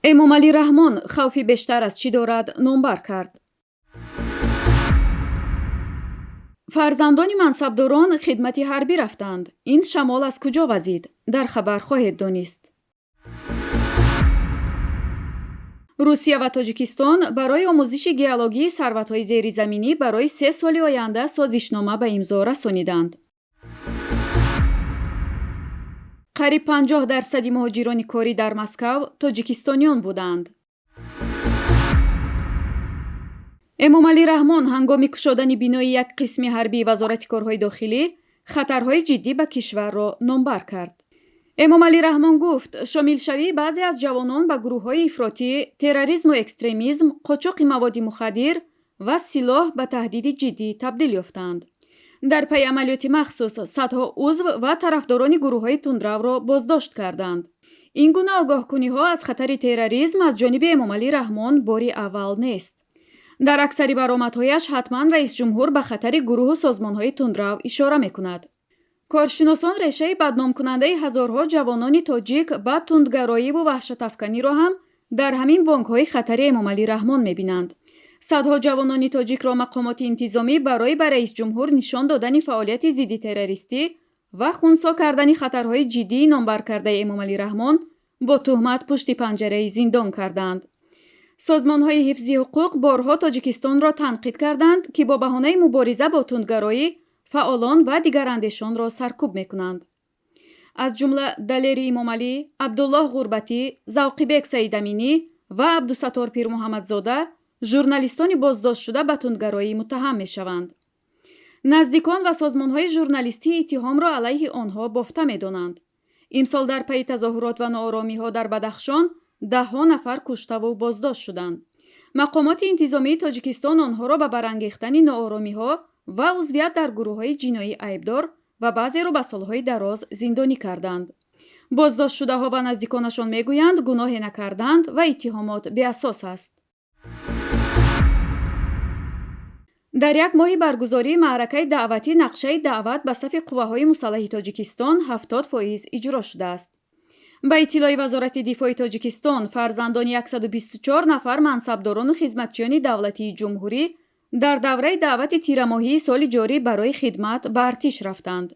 Эмомалӣ Раҳмон хавфи бештар аз чӣ дорад, номбар кард. Фарзандони мансабдорон хидмати ҳарбӣ рафтанд. Ин шамол аз куҷо вазид? Дар хабар хоҳед донист. Русия ва Тоҷикистон барои омӯзиши геологии сарватҳои зеризаминӣ барои 3 соли оянда созишнома ба имзо расониданд. Қариб 50 дарсади муҳоҷирони корӣ дар Москав тоҷикистониён буданд. Эмомалӣ Раҳмон ҳангоми кушодани бинои як қисми ҳарбии Вазорати корҳои дохилӣ хатарҳои ҷиддӣ ба кишварро номбар кард. Эмомалӣ Раҳмон гуфт, шомилшавии баъзе аз ҷавонон ба гурӯҳҳои ифротӣ, терроризму экстремизм, қочоқи маводи мухаддир ва силоҳ ба таҳдиди ҷиддӣ табдил ёфтаанд. Дар пайи амалиёти махсус садҳо узв ва тарафдорони гурӯҳҳои тундравро боздошт карданд. Ин гуна огоҳкуниҳо аз хатари терроризм аз ҷониби Эмомалӣ Раҳмон бори аввал нест. Дар аксари баромадҳояш ҳатман раисҷумҳур ба хатари гурӯҳу созмонҳои тундрав ишора мекунад. Коршиносон решаи бадномкунандаи ҳазорҳо ҷавонони тоҷик ба тундгароиву ваҳшатафканиро ҳам дар ҳамин бонгҳои хатари Эмомалӣ Раҳмон мебинанд. Садҳо ҷавонони тоҷикро мақомоти интизомӣ барои ба раисҷумҳур нишон додани фаъолияти зидди террористӣ ва хунсо кардани хатарҳои ҷиддии номбаркардаи Эмомалӣ Раҳмон бо туҳмат пушти панҷараи зиндон карданд. Созмонҳои ҳифзи ҳуқуқ борҳо Тоҷикистонро танқид карданд, ки бо баҳонаи мубориза бо тундгароӣ фаъолон ва дигарандешонро саркӯб мекунанд. Аз ҷумла Далери Имомалӣ, Абдуллоҳ Ғурбатӣ, Завқибек Саидаминӣ ва Абдусаттор Пирмуҳаммадзода журналистони боздоштшуда ба тундгароӣ муттаҳам мешаванд. Наздикон ва созмонҳои журналистӣ иттиҳомро алайҳи онҳо бофта медонанд. Имсол дар пайи тазоҳурот ва нооромиҳо дар Бадахшон даҳҳо нафар куштаву боздошт шуданд. Мақомоти интизомии Тоҷикистон онҳоро ба барангехтани нооромиҳо ва узвият дар гурӯҳҳои ҷиноӣ айбдор ва баъзеро ба солҳои дароз зиндонӣ карданд. Боздоштшудаҳо ва наздиконашон мегӯянд, гуноҳе накарданд ва иттиҳомот беасос аст. Дар як моҳи баргузории маъракаи даъватӣ нақшаи даъват ба сафи қувваҳои мусаллаҳи Тоҷикистон 70% иҷро шудааст. Ба иттилои Вазорати дифои Тоҷикистон, фарзандони 124 нафар мансабдорону хизматчиёни давлатии ҷумҳурӣ дар давраи даъвати тирамоҳии соли ҷорӣ барои хидмат ба артиш рафтанд.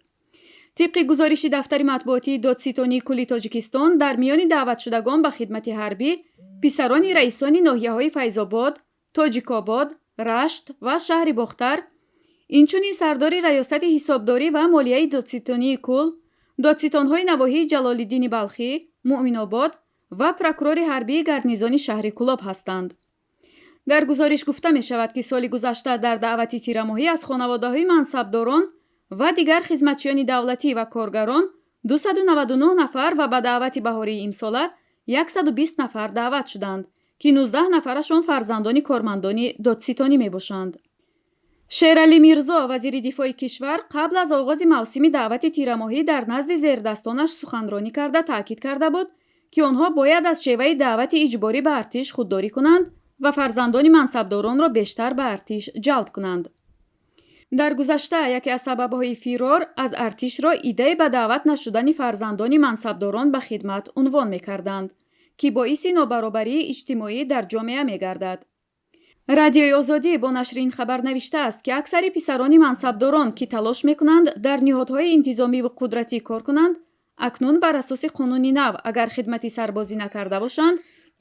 Тибқи гузориши дафтари матбуотии Додситонии кулли Тоҷикистон, дар миёни даъватшудагон ба хидмати ҳарбӣ писарони раисони ноҳияҳои Файзобод, Тоҷикобод, Рашт ва шаҳри Бохтар, инчунин сардори раёсати ҳисобдорӣ ва молияи Додситонии кул, додситонҳои навоҳии Ҷалолиддини Балхӣ, Муъминобод ва прокурори ҳарбии гарнизони шаҳри Кӯлоб ҳастанд. Дар гузориш гуфта мешавад, ки соли гузашта дар даъвати тирамоҳӣ аз хонаводаҳои мансабдорон ва дигар хизматчиёни давлатӣ ва коргарон 299 нафар ва ба даъвати баҳории имсола 120 нафар даъват шуданд, ки 19 нафарашон фарзандони кормандони додситонӣ мебошанд. Шералӣ Мирзо, вазири дифои кишвар, қабл аз оғози мавсими даъвати тирамоҳӣ дар назди зердастонаш суханронӣ карда таъкид карда буд, ки онҳо бояд аз шеваи даъвати иҷборӣ ба артиш худдорӣ кунанд ва фарзандони мансабдоронро бештар ба артиш ҷалб кунанд. Дар гузашта яке аз сабабҳои фирор аз артишро идеи ба даъват нашудани фарзандони мансабдорон ба хидмат унвон мекарданд, ки боиси нобаробарии иҷтимоӣ дар ҷомеа мегардад. Радиои Озодӣ бо нашри ин хабар навиштааст, ки аксари писарони мансабдорон, ки талош мекунанд дар ниҳодҳои интизомиву қудратӣ кор кунанд, акнун бар асоси қонуни нав агар хидмати сарбозӣ накарда бошанд,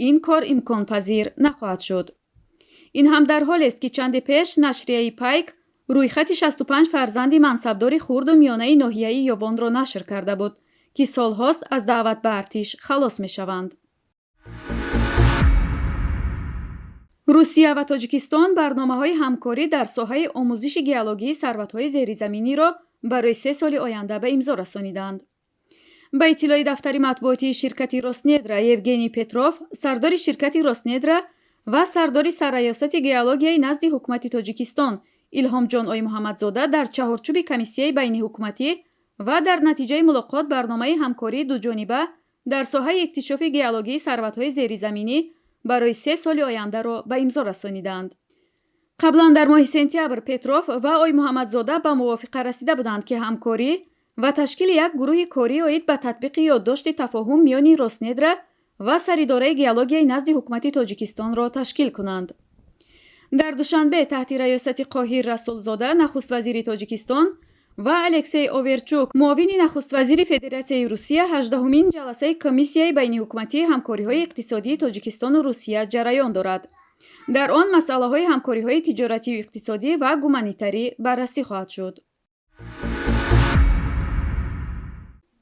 ин кор имконпазир нахоҳад шуд. Ин ҳам дар ҳолест, ки чанде пеш нашрияи Пайк рӯйхати 65 фарзанди мансабдори хурду миёнаи ноҳияи Ёвонро нашр карда буд, ки солҳост аз даъват ба артиш халос мешаванд. Русия ва Тоҷикистон барномаҳои ҳамкорӣ дар соҳаи омӯзиши геологии сарватҳои зеризаминиро барои 3 соли оянда ба имзо расониданд. Ба иттилои дафтари матбуотии ширкати Роснедра, Евгений Петров, сардори ширкати Роснедра, ва сардори сарраёсати геологияи назди ҳукумати Тоҷикистон Илҳомҷон Оймуҳаммадзода дар чаҳорчӯби комиссияи байниҳукуматӣ ва дар натиҷаи мулоқот барномаи ҳамкории дуҷониба дар соҳаи иктишофи геологии сарватҳои зеризаминӣ барои 3 соли ояндаро ба имзо расониданд. Қаблан дар моҳи сентябр Петров ва Оймуҳаммадзода ба мувофиқа расида буданд, ки ҳамкорӣ ва ташкили як гурӯҳи корӣ оид ба татбиқи ёддошти тафоҳум миёни Роснедра ва Саридораи геологияи назди Ҳукумати Тоҷикистонро ташкил кунанд. Дар Душанбе таҳти раёсати Қоҳир Расулзода, нахуствазири Тоҷикистон, ва Алексей Оверчук, муовини нахуствазири Федератсияи Русия, 18-умин ҷаласаи Комиссияи байниҳукуматии ҳамкориҳои иқтисодии Тоҷикистону Русия ҷараён дорад. Дар он масъалаҳои ҳамкориҳои тиҷоратию иқтисодӣ ва гуманитарӣ баррасӣ хоҳад шуд.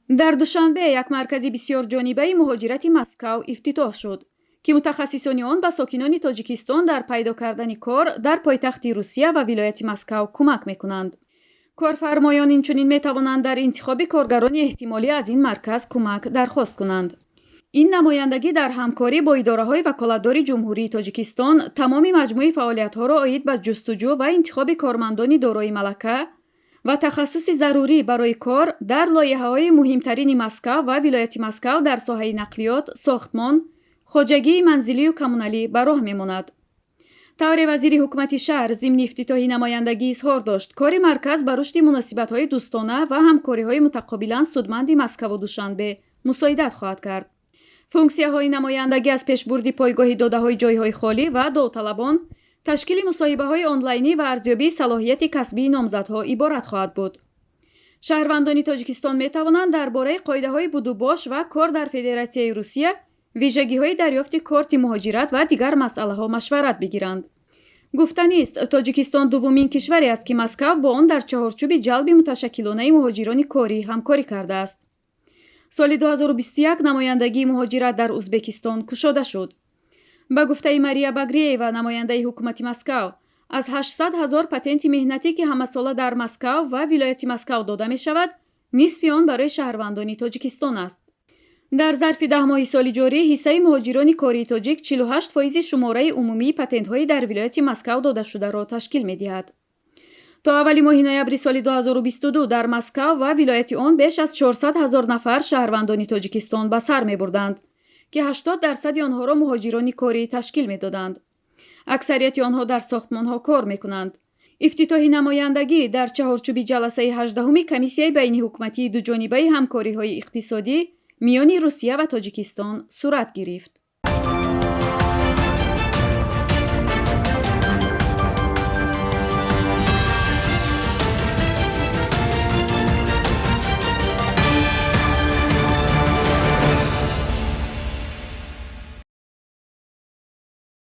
Дар Душанбе як маркази бисёрҷонибаи муҳоҷирати Москав ифтитоҳ шуд, ки мутахассисони он ба сокинони Тоҷикистон дар пайдо кардани кор дар пойтахти Русия ва вилояти Москав кӯмак мекунанд. Корфармоён инчунин метавонанд дар интихоби коргарони эҳтимолӣ аз ин марказ кӯмак дархост кунанд. Ин намояндагӣ дар ҳамкорӣ бо идораҳои ваколатдори Ҷумҳурии Тоҷикистон тамоми маҷмӯи фаъолиятҳоро оид ба ҷустуҷӯ ва интихоби кормандони дорои малака ва тахассуси зарурӣ барои кор дар лоиҳаҳои муҳимтарини Москав ва вилояти Москав дар соҳаи нақлиёт, сохтмон, хоҷагии манзилию коммуналӣ ба роҳ мемонад. Тавре вазири ҳукумати шаҳр зимни ифтитоҳи намояндагӣ изҳор дошт, кори марказ ба рушди муносибатҳои дӯстона ва ҳамкориҳои мутақобилан судманди Москаву Душанбе мусоидат хоҳад кард. Функсияҳои намояндагӣ аз пешбурди пойгоҳи додаҳои ҷойҳои холӣ ва довталабон, ташкили мусоҳибаҳои онлайнӣ ва арзёбии салоҳияти касбии номзадҳо иборат хоҳад буд. Шаҳрвандони Тоҷикистон метавонанд дар бораи қоидаҳои будубош ва кор дар Федератсияи Русия, вижагиҳои дарёфти корти муҳоҷират ва дигар масъалаҳо машварат бигиранд. Гуфтанист, Тоҷикистон дуввумин кишваре аст, ки Москав бо он дар чаҳорчӯби ҷалби муташаккилонаи муҳоҷирони корӣ ҳамкорӣ кардааст. Соли 2021 намояндагии муҳоҷират дар Узбекистон кушода шуд. Ба гуфтаи Мария Багреева, намояндаи ҳукумати Москав, аз 800 ҳазор патенти меҳнатӣ, ки ҳамасола дар Москав ва вилояти Москав дода мешавад, нисфи он барои шаҳрвандони Тоҷикистон аст. Дар зарфи 10 моҳи соли ҷорӣ ҳиссаи муҳоҷирони кории тоҷик 48 фоизи шумораи умумии патентҳои дар вилояти Москав додашударо ташкил медиҳад. То аввали моҳи ноябри соли 2022 дар Москав ва вилояти он беш аз 400 ҳазор нафар шаҳрвандони Тоҷикистон ба сар мебурданд, ки 80 дарсади онҳоро муҳоҷирони корӣ ташкил медоданд. Аксарияти онҳо дар сохтмонҳо кор мекунанд. Ифтитоҳи намояндагӣ дар чаҳорчӯби ҷаласаи 18-уми Комиссияи байниҳукуматии дуҷонибаи ҳамкориҳои иқтисодӣ миёни Русия ва Тоҷикистон сурат гирифт.